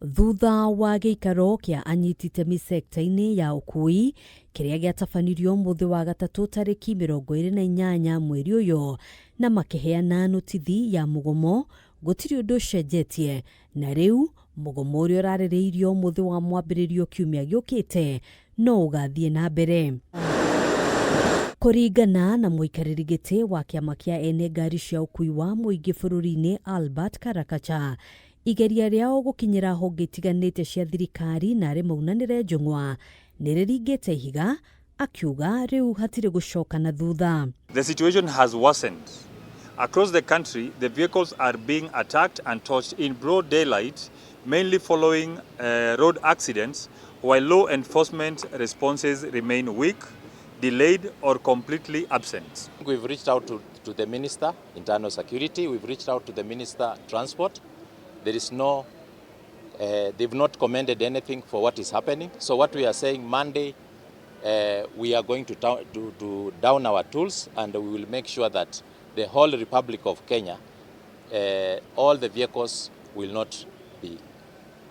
Thutha wa gĩikaro kĩa anyiti itemi sekta-inĩ ya ũkui kĩrĩa gĩatabanirio ũmũthĩ wa gatatũ tarĩki 28 mweri ũyũ na makĩheana notithi ya mũgomo, gũtirĩ ũndũ ũcenjetie na rĩu mũgomo ũrĩa ũrarĩrĩirio ũmũthĩ wa mwambĩrĩrio kiumia gĩũkĩte no ũgathiĩ na mbere. Kũringana na mũikarĩri gĩtĩ wa kĩama kĩa ene ngari cia ũkui wa mũingĩ bũrũri-inĩ Albert Karakacha, igeria rĩao gũkinyĩra honge itiganĩte cia thirikari narĩ maunanĩre njũng'wa nĩrĩringĩte ihiga, akiuga rĩu hatirĩ gũcoka na thutha. The situation has worsened. Across the country, the vehicles are being attacked and torched in broad daylight, mainly following road accidents, while law enforcement responses remain weak, delayed, or completely absent. We've reached out to the Minister, Internal Security. We've reached out to the Minister, Transport. There is no, they've not commented anything for what is happening. So what we are saying, Monday, we are going to down our tools, and we will make sure that the whole Republic of Kenya, all the vehicles will not be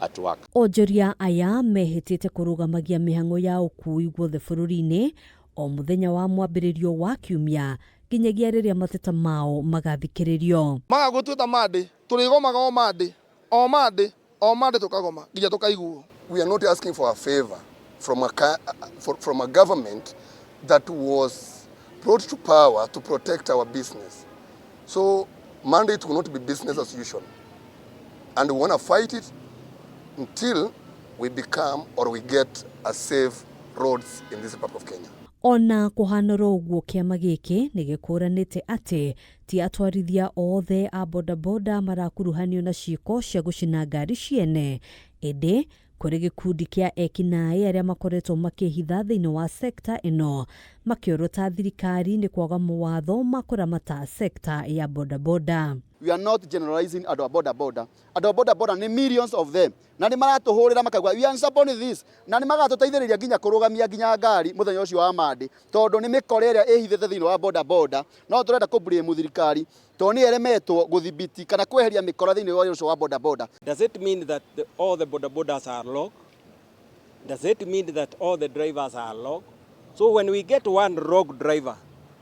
at work. Onjoria aya mehĩtĩte kũrũgamagia mĩhang'o ya ũkui guothe bũrũri-inĩ o mũthenya wa mwambĩrĩrio wa kiumia nginyagia rĩrĩa mateta mao magathikĩrĩrio. Maga gũtuĩta Monday, tũrĩgomaga o Monday, o Monday, o Monday tũkagoma nginya tũkaiguo. We are not asking for a favor from a government that was brought to power to protect our business. So Monday it will not be business as usual. And we want to fight it until we become or we get a safe roads in this Republic of Kenya. Ona kũhanora ũguo, kĩama gĩkĩ nĩ gĩkũranĩte atĩ ti atwarithia othe a bodaboda marakuruhanio na ciĩko cia gũcina ngari ciene, ĩndĩ kũrĩ gĩkundi kĩa ekinaĩ arĩa makoretwo makĩhitha thĩinĩ wa sekta ĩno, makĩorota thirikari nĩ kwaga mawatho ma kũramata sekta ya bodaboda. We are not generalizing andũ a boda boda. Andũ a boda boda nĩ millions of them, na nĩ maratũhũrĩra makauga, "We are supporting this," na nĩ magatũteithĩrĩria nginya kũrũgamia nginya ngari mũthenya ũcio wa Monday, tondũ nĩ mĩkora ĩrĩa ĩhithĩte thĩinĩ wa boda boda. No tũrenda kũ blame thirikari tondũ nĩ ĩremetwo gũthibiti kana kweheria mĩkora thĩinĩ wa ũcio wa boda boda. Does it mean that all the boda bodas are rogue? Does it mean that all the drivers are rogue? So when we get one rogue driver,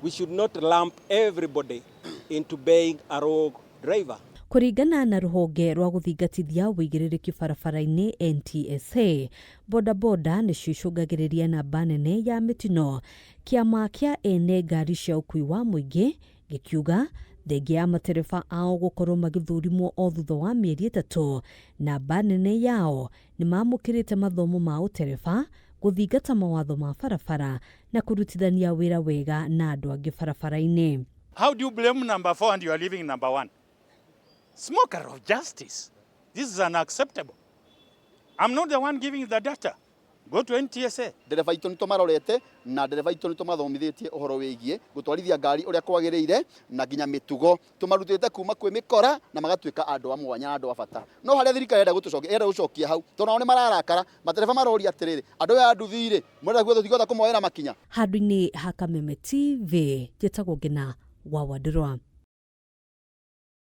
we should not lump everybody into being a rogue driver. Kũringana na rũhonge rwa gũthingatithia wĩigĩrĩrĩki barabara-inĩ NTSA, bodaboda nĩcio icũngagĩrĩria namba nene ya mĩtino. Kĩama kĩa ene ngari cia ũkui wa mũingĩ gĩkiuga thengia ya matereba ao gũkorwo magĩthũrimwo o thutha wa mĩeri 3, namba nene yao nĩ mamũkĩrĩte mathomo ma ũtereba, gũthingata mawatho ma barabara na kũrutithania wĩra wega na andũ angĩ barabara-inĩ. How do you blame number four and you are leaving number one? Smoker of justice. This is unacceptable. I'm not the one giving the data. Go to NTSA. Ndereba itũ nĩ tũmarorete na ndereba itũ nĩ tũmathomithĩtie ũhoro wĩgiĩ gũtwarithia ngari ũrĩa kwagĩrĩire na nginya mĩtugo. Tũmarutĩte kuma kwĩ mĩkora na magatuĩka andũ a mwanya na andũ a bata. No harĩa thirikari ĩrenda gũtũcokia, ĩrenda gũcokia hau, tondũ nao nĩ mararakara. Matereba maroria atĩrĩrĩ, andũ aya a nduthi rĩ, mũrenda kuga tũtingĩhota kũmoera makinya? Handũ-inĩ ha Kameme TV, njĩtagwo Ngina wa Wandirwa.